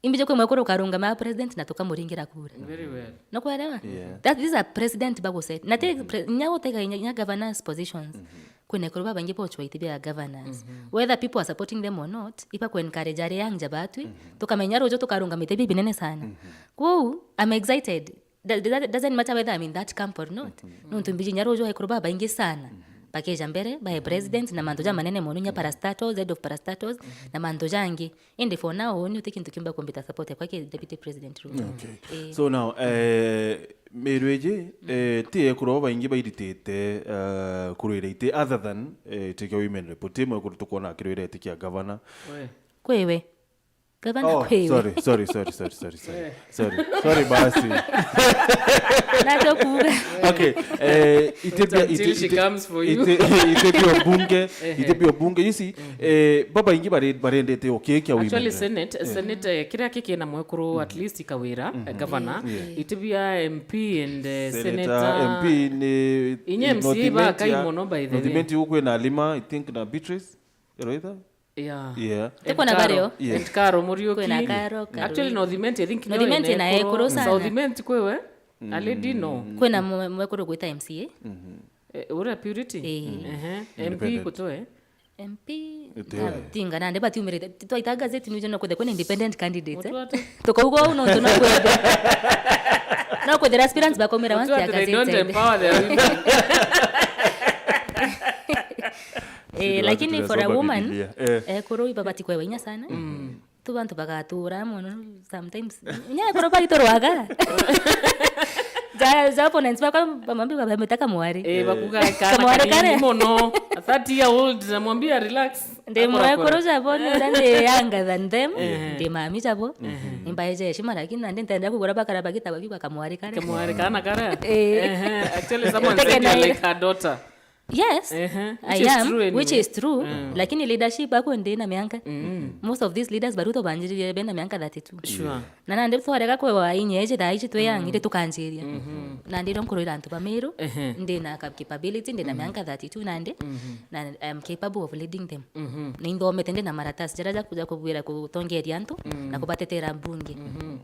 Imbije kwi mwekuru ukarungama president na tukamuringira kura. Very well. Nukwelewa? Yeah. That, these are president baguset. Na te pre-, nya utega nya, nya governance positions. Kwina ekuru babaingi bochwa iti bia governance. Whether people are supporting them or not, iba ku encourage aria young ja batwi, tukamenya ruju tukarungamite bibi nene sana. Kwou, I'm excited. That, that doesn't matter whether I'm in that camp or not. Nontu mbiji nya ruju ekuru babaingi sana. bakeja mbere, bae president, na mantu jamanene mono, inya parastatals, head of parastatals, na mantu jangi. Indi for now, uuni uti kintu kiumba kumbita support yakwa ki deputy president Ruto. Okay. Eh. So now, eh, Miru iji, eh, ti ekuru babaingi bairitite, eh, kurwira iti other than, eh, iti kia women rep. Ti mwekuru tukwona akirwira iti kia governor. We. Kwiwe. Gavana Oh, kwiwe. sorry, sorry, sorry, sorry, sorry, sorry. Eh. Sorry, sorry, basi. Nacho kuuga. Okay, eh, iti bia, Until iti, she iti, comes for you. iti, iti bia bunge, Ehe. iti bia bunge. You see, eh, babaingi bare-, barendete ukikia women Actually, rep. Senate, Eh. Senate, eh, kiria kikina mwekuru at least Kawira, eh, governor. Yeah. Iti bia M P and, eh, Senator, Senator. M P ni Inya M C A North ba Imenti kai ya, mono, by the North way. Imenti ukwina Alima, I think, na Beatrice. Eroitha? Yeah. Yeah. Tuko na And Karo. Bario. Yeah. And Karo Muriuki. Kwina Karo, Karo. Actually, North Imenti, I think, North Imenti na ekuru sana. South Imenti kwiwe? A lady, no. Kwina mwe-, mwekuru gwita M C A. Eh, uria Purity? Eh. Ehe. M P Independent. Kutoe? M P, Itoe. Tinga nandi batiumirite. Twaita gazeti nuje no kwithira kwina independent candidate, eh? Mutu ati? Tukauga uu nontu no kwithira. No kwithira aspirants bakaumira once ya gazeti. Mutu ati they don't empower their women. Eh, lakini for a woman, eh, ekuru iba batikwewa inya sana. Tu bantu bagatura mono sometimes. Inya ekuru baitu rwaga. Ja, ja opponents bakwa bamwambi bamitaka mwari. Eh, bakuga kamwari kare mono. A thirty year old, namwambia relax. Ndi mwekuru jabo, ni uria ndi younger than them. Ndi mami jabo. Nimbaeje heshima, lakini nandi ntendera kugura bakara bagitagwa biu bakamwari kare. Kamwari kana kare. Eh. Ehe. Actually, someone said you're like her daughter. Yes, I am, which is true, which is true, lakini leadership ako ndi na mianka. Most of these leaders baru tubanjiririe bena mianka thirty-two. Sure. Na nandi twarega kwewa inye eje thaa ici twi young, indi tukanjiria. Nandi ndo nkurwira antu ba Meru, ndi na cap-, capability, ndi na mianka thirty-two nandi, na I am capable of leading them. Ni nthomete, ndi na maratasi jaria ja kuja kubwira kutongeria antu na kubatetera mbunge.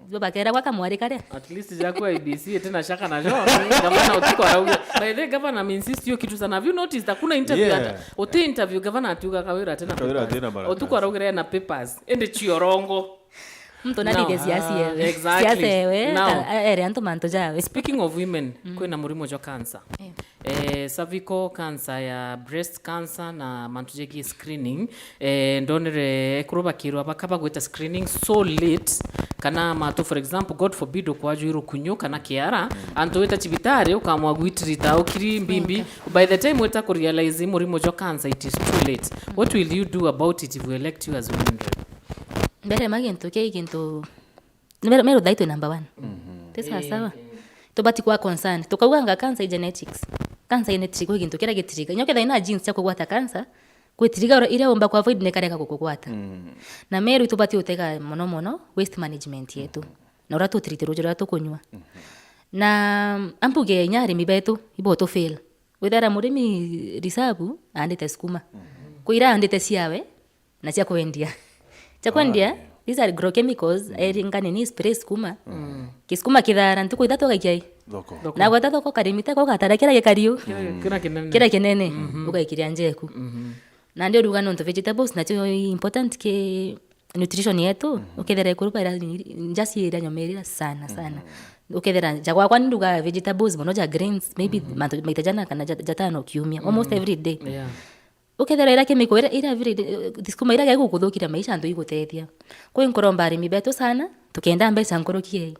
Bo bakera gwa kamwari karia. At least jaku I B C iti na shaka najo. Gavana utuku arauga. By the way, gavana ameinsist hiyo kitu sana. Have you noticed? Hakuna interview hata. Uti interview gavana atiuga Kawira ati na Kawira ati na maratasi. Utuku araugire na papers. Indi chiorongo. Mtu na dige siasa ewe. Exactly. Siasa ewe, ere antu mantu jawe. Speaking of women, kwina murimo jwa cancer. Eh, cervical cancer ya breast cancer na mantu jegie screening. Eh, ndonere ekuru bakirwa bakaba gwita screening so late, kana matu, for example, God forbid, ukwajwi rukunyu kana kiara, antu wita cibitari ukamwa gwitirita ukiri mbimbi. By the time wita kurealize murimo jwa cancer, it is too late. What will you do about it if we elect you as women rep? Mbere ma gintu kii gintu Meru, Meru thai twi number one. Ti sawa sawa? Tubati kwa concern. Tukauganga cancer i genetics. Cancer i genetics kwi gintu kiria gitiriga. Inya ukethira ina genes cia kugwata cancer, gwitiriga iria umba ku avoid ni karega gukugwata. Na Meru tubati utega mono mono waste management yetu. Na uria tutirite ruuji ruria tukunyua. Na ambuge inya arimi betu, ibo tu fail. Withera murimi reserve, andite sukuma. Kwira andite ciawe, na cia kwendia. Cia kwendia, these are agrochemicals, eringane ni spray sukuma. Kisukuma kithara ntuku ithatu agaikia i. Thoko. Thoko. Na gwata thoko karimi te ko gatara kira gikariu. Kira, kira kinene. Kira kinene, ugaikiria njeku. Na ndio ruga nontu vegetables nacio i important ki nutrition yetu, ukethera ikuru bara nja ciira nyomerira sana, sana. Ukethera ja gwakwa ni nduga vegetables mono ja greens, maybe mantu maita jana kana ja-, jatano kiumia, almost every day. Yeah. Ukethira ira chemical ira, ira every day, eh, sukuma ira gigukuthukiria maisha antu igutethia. Kwi nkuromba arimi betu sana, tukenda mbeca nkuruki ei.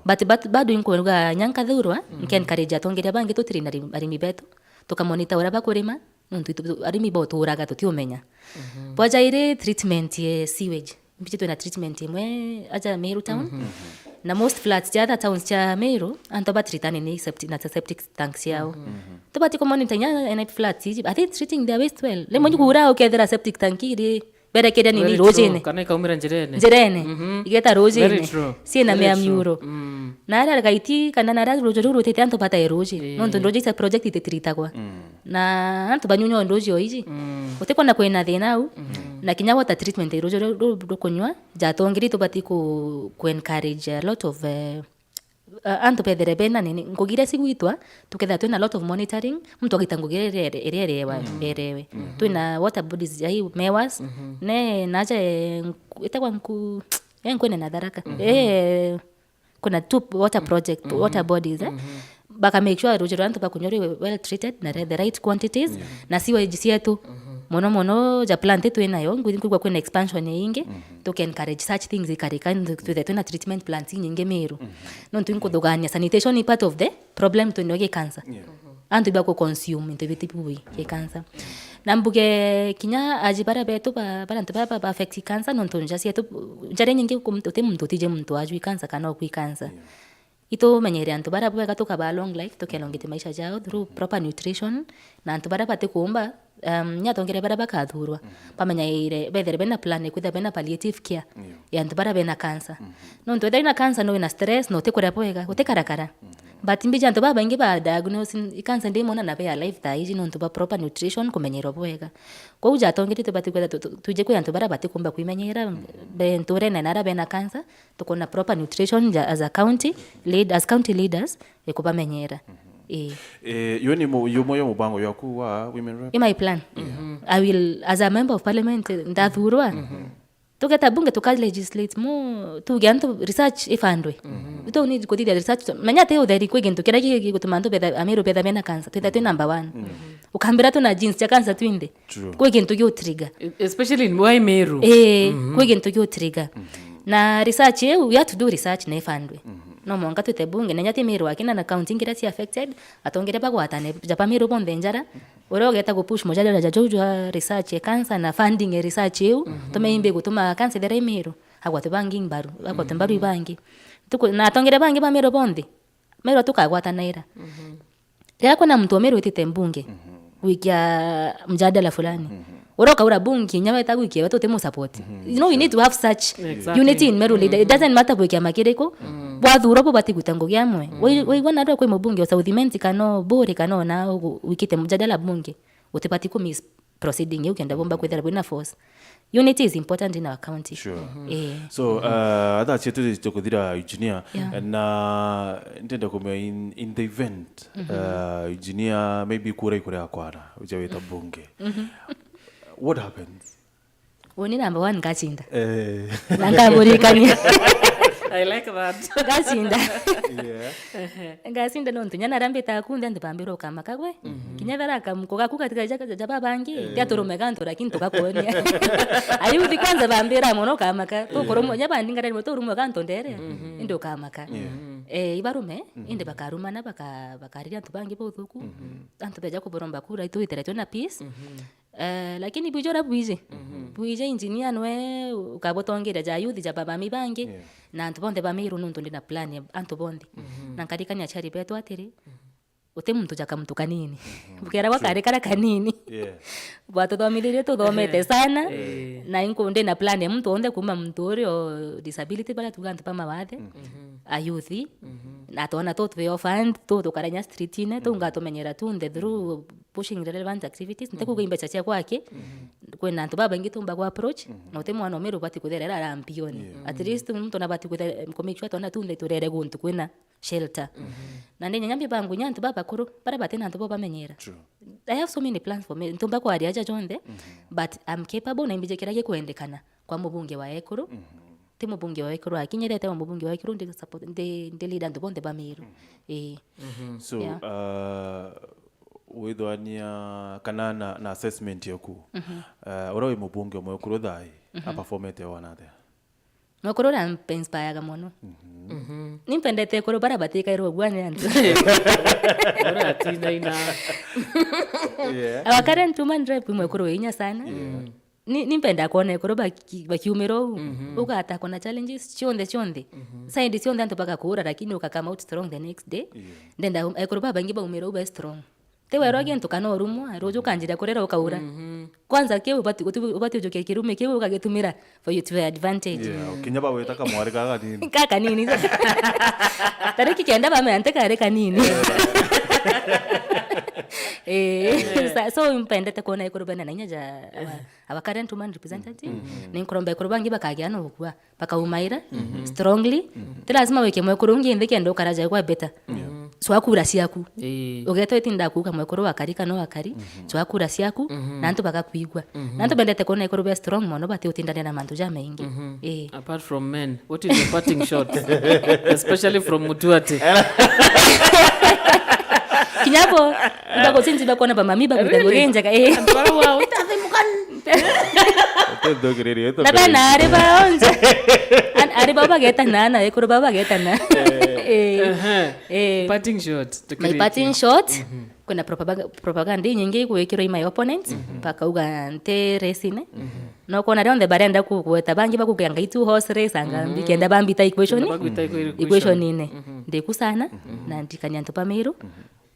But, but bado inkuruga nya nkathurwa, nke encourage atongeria bangi tutiri na arimi, arimi betu. Tukamonita uria bakurima, nontu itu, arimi bo turaga tutiumenya. Bwajairi treatment ye sewage. Mbichi twina treatment imwe aja Meru town. Na most flats ja other towns cia Meru, antu batreatane ni septic, na septic tanks ciao. Tubati kumonitor inya ena flats iji, are they treating their waste well? Rimwe njukuura ukethira septic tank iri berekeria nini rujine. Kana ikaumira njirene. Njirene. Igeta rujine. Ciina miamiuro. Na aria gaiti kana na aria ruuji ruu rwitite antu batae ruuji. Nontu ruuji icia project ititiritagwa. Na antu banyunywa nduuji o iji. Gutikona kwina thina au. Na kinya water treatment ruuji ru-, ru-, rukunywa, jatongeri tubati ku, ku encourage a lot of, eh, uh, antu bethere bena nini, ngugi iria cigwitwa, tukethira twina lot of monitoring, muntu agaita ngugi iria ere-, iria erewa, erewe. Twina water bodies, ai, mewas, ne, naja, eh, nku-, itagwa nku-, eh, nkwene na Tharaka. Eh, kuna two water project, water bodies, eh. baka make sure ruuji rwa antu bakunywa rwi well treated na the right quantities, na sewage cietu, mono mono ja plant twinayo, ngwi-, nkwigua kwina expansion iingi, tuke encourage such things ikarika, twithe twina treatment plants inyingi Meru. Nontu inkuthugania sanitation ni part of the problem twinayo gi cancer. Antu baku consume into biti bui gi cancer. Na mbuge kinya aji bara betu ba, bara antu bara ba, ba affect cancer, nontu nja cietu, njara inyingi kum-, uti muntu utije muntu ajwi cancer kana okwi cancer. Itumenyere antu bara bwega, tukabaa long life, tukelongete maisha jao through proper nutrition, na antu bara batikumba, um, nya atongere bara bakathurwa, bamenyaire, bethere bena plan, kwithira bena palliative care ya antu bara bena cancer. Nontu ethira wina cancer, no wina stress, no utikuria bwega, utikarakara. But mbiji antu babaingi ba diagnose i cancer ndi mona na be alive thaa iji nontu ba proper nutrition, kumenyerwa bwega. Kwou jatongete tubati kwithira tu-, tu-, tuje kwi antu bara batikumba kwimenyera, be nturene na ara bena cancer, tukona proper nutrition ja, as a county lead, as county leaders, ikubamenyera. Ii. Eh, yo ni mu-, yo moyo mubango yaku wa women rep? In my plan. I will, as a member of parliament, ndathurwa. Tugeta bunge tuka legislate mo, tuge antu research ifandwe. We don't need kuthithia research. Menya ati utheri kwi gintu kiria gi-, gigutuma antu betha, Ameru betha bena cancer. Twitha twi number one. Ukambira tuna genes cia cancer twinthe. True. Kwi gintu giu trigger. E-, especially in why Meru. Eh, kwi gintu giu trigger. Na research iu, we have to do research na ifandwe. No mwanka twite bunge, na inya ti Meru akina na county ngiria cia affected, atongere bagwatane, jaba Meru bonthe njara, uria ugeta gu push mujadala ja jau jwa research ya cancer na funding ya research iu, tumeimbi gutuma cancer ithera i Meru, agwate bangi mbaru, agwate mbaru ibangi. Tuku-, na atongere bangi ba Meru bonthe, Meru tukagwatanaira. Riria kwina muntu wa Meru witite mbunge gwikia mjadala fulani, uria ukaura bunge kinya weta gwikia we tuti mu support. You know, we need to have such unity in Meru leader. It doesn't matter bwi kiama kiriku, bwathurwa bubati gwita ngugi amwe. Wai-, waigua narua kwi mubunge o South Imenti kana o Buri kana ona o gu-, wikite mjadala bunge, utibati ku miss proceeding iu kenda bomba kwithira bwina force. Unity is important in our county. Sure. Eh. So, uh, atha cietu tukuthira, Eugenia, na ndenda kumenya in, in the event, uh, Eugenia, maybe kura ikuria kwana, uja wita bunge. What happens? Uni number one ngacinda. Eh. Na ngaburikania. I like that. Ngacinda. Yeah. Ngacinda nontu nya naria mbitaga kunthe antu bambira ukamaka gwe. Kinya bara kamuko gaku gatiga ja, ja, ja babangi, tia turume gantu lakini tugakuonia. Ayuthi kwanza bambira mono ukamaka. Tukurumwa nya bandingara rimwe turumwa gantu ndere. Indi ukamaka. Eh, ibarume, indi bakarumana baka-, bakariria antu bangi buthuku. Antu beja kuboromba kura itwitire twina peace. Eh, lakini bwiji uria bwiji. Bwiji engineer nwe ukabutongeria ja youth ja babami bangi, na antu bonthe ba Meru nontu ndi na plan ya antu bonthe. Na nkarikania aciari betu atiri, uti muntu ja kamuntu kanini. Bukera bwa kari karia kanini. Yeah. Bwatuthomithiririe tuthomete sana. Na inku ndi na plan ya muntu wonthe kuma muntu uri o disability, baria tuga antu ba mawathe, a youth, na twana tu twi orphaned, tu tukarenya street-ine, tu ngatumenyera tunthe through pushing relevant activities. Ntikuga imbeca ciakwa aki. Kwina antu babaingi tumba ku approach, na uti mwana umwe ubati kutherera ara mpioni. At least muntu nabati kuthe-, ku make sure twana tunthe turere guntu kwina shelter. Na ndi nyanya mbi bangu nya antu babakuru, bara batina antu bo bamenyera. True. I have so many plans for me. Ntumba kwaria aja jonthe, but I'm capable na imbije kiria gikwendekana kwa mubunge wa ekuru. Ti mubunge wa ekuru akinyirite, wa mubunge wa ekuru ndi support, ndi, ndi leader antu bonthe ba Meru. Ii. So, uh, withwania kana na, na assessment yaku, uh, uria wi mubunge umwe ukuru thai, aperformete wana atia? Mukuru uria ampa-inspire-aga mono. Ni mpendete ekuru bara batikairwo gua ni antu. Uria atinaina. Yeah. Our current woman rep imwe ekuru inya sana. Yeah. Ni, ni mpenda kwona ekuru baki-, bakiumira uu. Ugata kuna challenges cionthe, cionthe. Side cionthe antu bagakuura, lakini uka come out strong the next day. Yeah. Ndenda ekuru babaingi baumira uu be strong. Ti werwa gintu kana urumwa, ruju ukanjira kurira ukaura. Kwanza kiu ubati, uti-, ubati ujukia kirumi kiu ukagitumira for your, to your advantage. Yeah, kinya bawita kamwari kaka kanini. Kaka kanini. Tariki kenda bamenya nti kari kanini. Eh, sa-, so mpendete kuona ekuru bena na inya ja our, our current woman representative. Ni nkuromba ekuru bangi bakagia na ugwa. Bakaumaira strongly. Ti lazima wike mwekuru ungi nthi kenda ukara ja kwa better. Yeah. Cwa kura ciaku. Ii. Ugeeta witinda kuuga mwekuru wakari kana wakari, cwa kura ciaku, na antu bagakwigua. Na antu bendete kuona ekuru be strong mono, bati utindania na mantu jamaingi. Ii. Apart from men, what is your parting shot? Especially from Mutuati. Kinya bo, ibagucinci bakwona bamami bakwita ngugi njega, eh. Antu bara wao, "Ndathimuka." Uti nthugiriri, uti na bena ari bao nja. An-, ari bao bagetana, na ekuru bao bagetana. Eh. Eh. Aha. Eh. Parting shot, my tukiri- parting shot, kwina propaganda, propaganda inyingi igwikirwa i my opponents, bakauga nti race-ine. No kwona rionthe barenda kugweta, bangi bakuga ngai tu horse race, anga mbi kenda bambita equation, kenda bambita equation. Equation-ine. Ndiku sana, na ndikania antu ba Meru.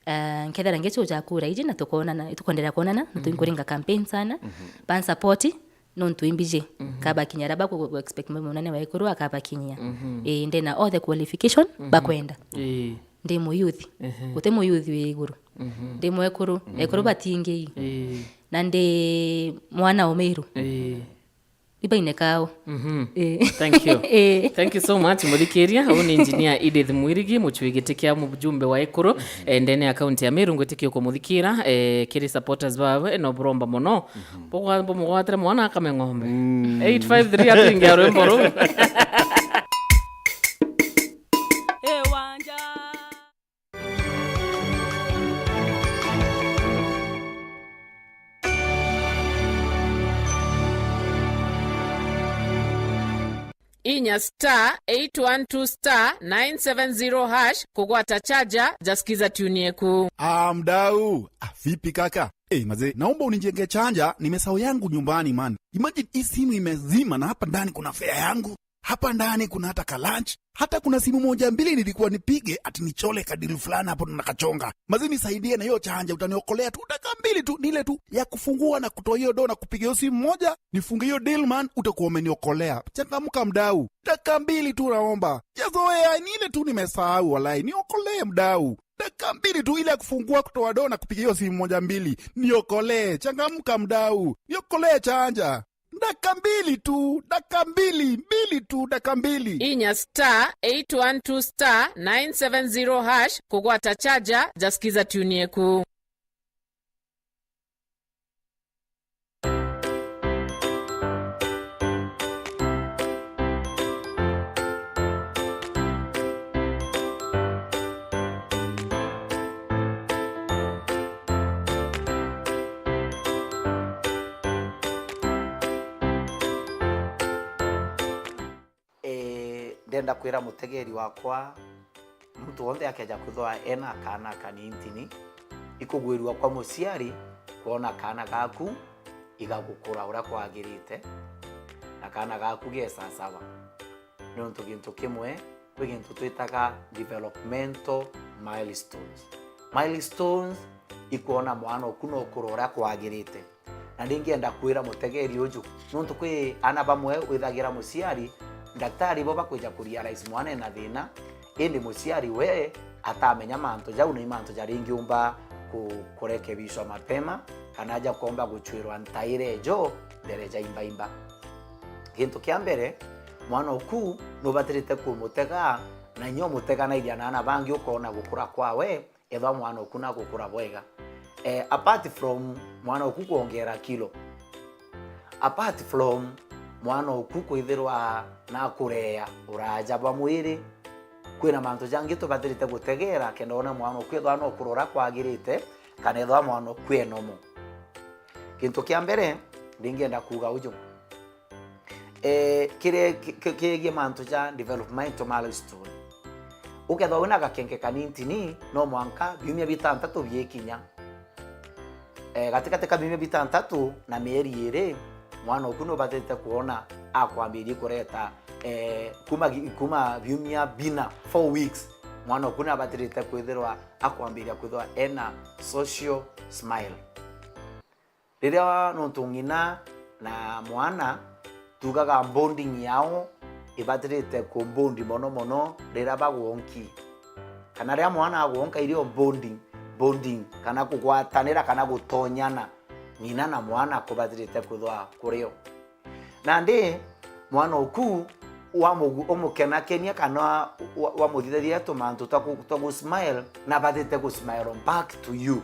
Ah, nkethira ngicuja kura iji na tukonana, tukwenderea kwonana, na twinkuringa campaign sana. Bansapoti, nontu imbiji. Kabakinya aria baku expect munene wa ekuru akabakinyia. Ii, ndina all the qualification bakwenda. Ii. Ndi muyuthi. Guti muyuthi wi iguru. Ndi mwekuru. Ekuru batingii. Ii. Na ndi mwana o Meru. Ii. Ibaine kao. Mhm. Eh. Thank you. Eh. Thank you so much, muthikiria. Uu ni Engineer Edith Mwirigi, mucui giti kia mujumbe wa Ekuru, eh, ndene ya kaunti ya Meru. Ngwitikia ukumuthikira, eh, kiri supporters bawe, no buromba mono. Bugwa-, bumugwatire mwana akame ng'ombe. Mm. Eight five three atuingia rwimbo ruu. Inya star eight one two star nine seven zero hash kugwata chaja ja Skiza Tune Yeku. Ah, mdau. Ah, vipi kaka? Eh, mazee, naomba unijenge chaja, nimesahau yangu nyumbani, man. Imagine hii simu imezima na hapa ndani kuna fare yangu. Hapa ndani kuna hata ka lunch. Hata kuna simu moja mbili nilikuwa nipige ati nichole ka deal fulani hapo na kachonga. Mazee, nisaidie na hiyo chaja, utaniokolea tu dakika mbili tu, ni ile tu ya kufungua na kutoa hiyo do na kupiga hiyo simu moja, nifunge hiyo deal, man, utakuwa umeniokolea. Changamka mdau. Dakika mbili tu naomba. Jazoea, ni ile tu nimesahau walai. Niokolee mdau. Dakika mbili tu ile ya kufungua, kutoa do na kupiga hiyo simu moja mbili. Niokolee. Changamka mdau. Niokolee chaja. Dakika mbili tu, dakika mbili, mbili tu, dakika mbili. Inya star eight one two star nine seven zero hash kugwata chaja ja Skiza Tune Yeku. Ii, ndenda kwira mutegeri wakwa, muntu wonthe akeja kwithwa ena kaana kanintini, ikugwirua kwa muciari kwona kaana gaku igagukura uria kwagirite, na kaana gaku gesasawa. Niuntu gintu kimwe, kwi gintu twitaga developmental milestones. Milestones ikwona mwana oku nokura uria kwagirite. Na ndingienda kwira mutegeri uju, nontu kwi ana bamwe withagira muciari, ndaktari bo bakwija ku realize mwana ena thina, indi muciari we atamenya mantu jau na i mantu jaria ingiumba ku-, kurekebishwa mapema, kana aja komba guchwirwa ntaire ejo mbere ja imbaimba. Gintu kia mbere, mwana oku nubatirite kumutega, na inya umuteganairia na ana bangi ukona gukura kwawe, ethwa mwana oku nagukura bwega. Eh, apart from mwana oku kwongera kilo, apart from mwana oku kwithirwa nakurea uraja bwa mwiri, kwina mantu jangi tubatirite gutegera kenda wona mwana oku ethwa nokura uria kwagirite, kana ethwa mwana oku e normal. Gintu kia mbere, ndingienda kuuga uju. Eh, kiri-, ki-, ki-, kigie mantu ja developmental milestone. Ukethwa wina gakenge kanintini, no mwanka biumia bitantatu biekinya. Eh, gatigati ka biumia bitantatu na mieri iri, mwana oku nubatirite kwona akwambirie kureta, eh, kuma gi-, kuma biumia bina, four weeks, mwana oku nabatirite kwithirwa akwambiria kwithirwa ena social smile. Riria nontu ng'ina na mwana, tugaga bonding yao ibatirite ku bond mono mono riria bagwonki. Kana riria mwana agwonka irio bonding, bonding, kana kugwatanira kana gutonyana, ng'ina na mwana kubatirite kwithwa kurio. Nandi mwana oku wamugu-, umukenakenia kana wa-, wamuthithagia tumantu twa ku-, twa gu smile, nabathite gu smile back to you.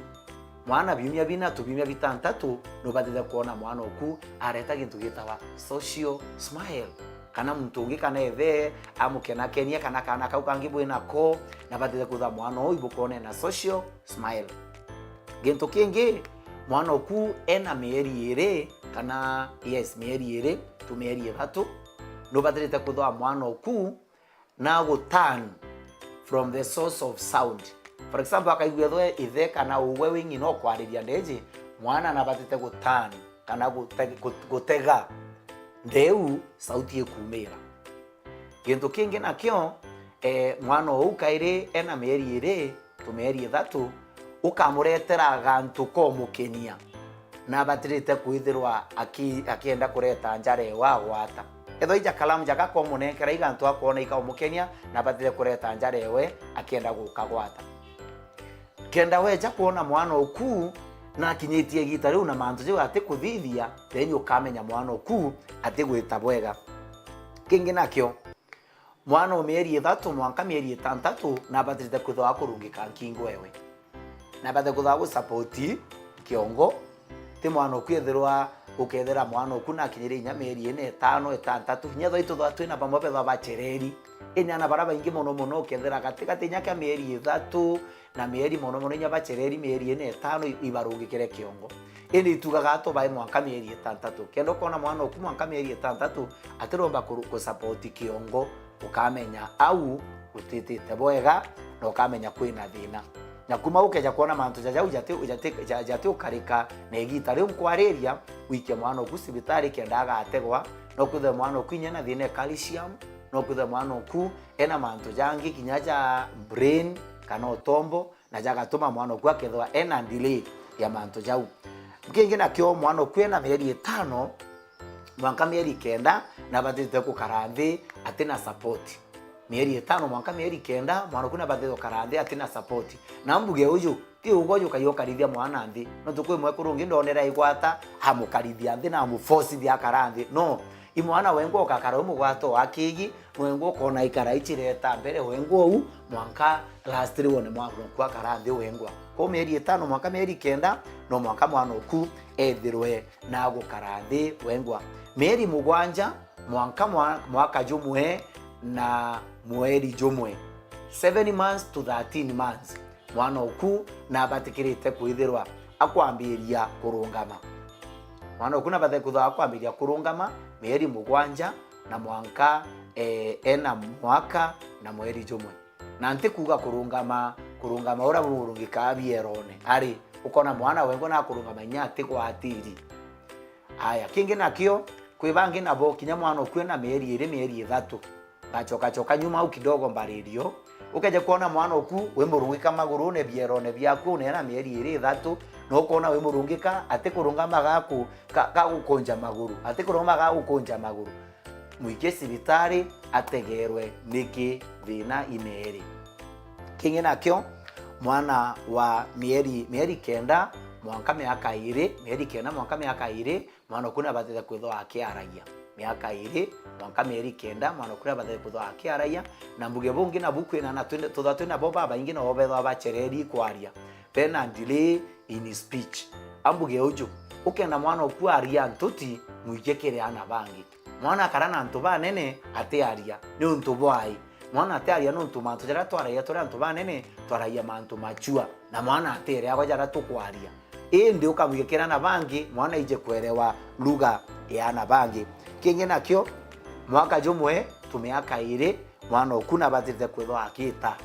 Mwana biumia bina tu biumia bitantatu, nubathite kwona mwana oku areta gintu gitawa social smile. kana muntu ungi kana ithe amukenakenia, kana kaana kau kangi bwinako, na batite kwithirwa mwana uu ibukwona ena social smile. Gintu kingi, mwana uku ena mieri iri, kana, yes, mieri iri tu mieri ithatu, nubatirite kwithirwa mwana uku na gu turn from the source of sound. For example, akaigua ethwe ithe kana uwe wi ng'ina ukwariria ndeji, mwana nabatite gu turn kana gute-, gu-, gutega ndeu sauti ikumira. Gintu kingi nakio, eh, mwana uu kairi ena mieri iri tu mieri ithatu, ukamuretera gantu komukenia, na abatirite kwithirwa aki-, akienda kureta njara ewe agwata. Ethwa ija kalamu jaka komunenkera igantu akwona ikaumukenia, na abatire kureta njara ewe akienda gukagwata. Kenda weja kwona mwana uku na akinyitie igita riu na mantu jau atikuthithia, then ukamenya mwana uku atigwita bwega. Kingi nakio, mwana o mieri ithatu mwanka mieri itantatu nabatirite kwithirwa akurungika nkingo ewe. Nabatirite kwithirwa agusapoti kiongo. Ti mwana uku ethirwa, ukethira mwana uku nakinyire inya mieri ina, itano, itantatu, inya thwa itutha twina bamwe bethwa bachereri. Inyana bara baingi mono mono ukethira gatigati inya kia mieri ithatu na mieri mono mono inya bachereri mieri ina, itano i-, ibarungikire kiongo. Indi itugaga atubae mwanka mieri itantatu. Kenda ukona mwana uku mwanka mieri itantatu atiromba kuru-, kusapoti kiongo, ukamenya au gutitite bwega na ukamenya kwina thina. Na kuma ukeja kwona mantu ja jau jati, jati, ja-, jati ukarika na igita riu nkwariria, wikie mwana uku cibitari kenda agategwa, no kwithwe mwana uku inya na thina e calcium, no kwithwe mwana uku ena mantu jangi kinya ja brain kana utombo, na jagatuma mwana uku akethwa ena delay ya mantu jau. Kingi nakio mwana uku ena mieri itano mwanka mieri kenda nabatite gukara nthi atina support. Mieri itano mwanka mieri kenda mwana uku nabatite gukara nthi atina support. Na mbuge uju ti ugwe uju ukai ukarithia mwana nthi. Nontu kwi mwekuru ungi ndonera igwata amukarithia nthi na amuforcithia akara nthi. No, i mwana wengwa ukakara umugwata o akigi, wengwa ukona ikara icireta mbere wengwa uu, mwanka lastly wone mwana uku akara nthi wengwa. Kwou mieri itano mwanka mieri kenda, no mwanka mwana uku ethirwe na gukara nthi wengwa. Mieri mugwanja mwanka mwa-, mwaka jumwe na mweri jumwe. Seven months to thirteen months, mwana uku nabatikirite kwithirwa akwambiria kurungama. Mwana uku nabathe kwithirwa akwambiria kurungama mieri mugwanja na mwanka, eh, ena mwaka na mweri jumwe. Na ntikuuga kurungama, kurungama uria burungikaa bierone. Ari, ukona mwana wengwa nakurungama inya atigwatiri. Aya, kingi nakio, kwi bangi nabo kinya mwana uku ena mieri iri, mieri ithatu. Ngachoka choka nyuma au kidogo mbaririo. Ukeje kwona mwana uku wi murungika magurune bierone biaku, uneena mieri iri ithatu, na ukona wi murungika atikurungama gaku, ka-, gagukunja maguru, atikurungama gagukunja maguru. Mwikie cibitari ategerwe niki thina imeeri. Kingi nakio, mwana wa mieri, mieri kenda mwanka miaka iri, mieri kenda mwanka miaka iri, mwana uku nabatite kwithwa akiaragia. Miaka iri mwanka mieri kenda, mwana uku nabatite kwithwa akiaragia. Na mbuge bungi nabu kwina ana twina, tutha twina bo babaingi nabo bethwa bachereri kwaria. Bena delay in speech. Ambuge uju, ukenda mwana uku aria ntuti, mwikie kiri ana bangi. Mwana akara na antu banene atiaria niuntu bwai? Mwana atiaria niuntu mantu jaria twaragia turi antu banene, twaragia mantu machua, na mwana atiere agwe jaria tukwaria. Indi ukamwikira ana bangi, mwana ije kwerewa lugha ya ana bangi. Kingi nakio, mwaka jumwe tu miaka iri, mwana uku nabatirite kwithwa akita.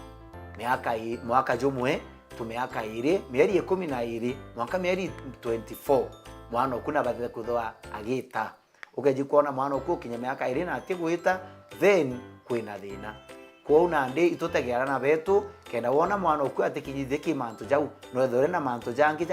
Miaka i-, mwaka jumwe tu miaka iri, mieri ikumi na iri, mwanka mieri twenty-four, mwana uku nabatirite kwithwa agita. Ukeji kwona mwana uku ukinya miaka iri na atigwita, then kwina thina. Kwou nandi itutegeera na betu, kenda wona mwana uku atikinyithie ki mantu jau, no ethire na mantu jangi ja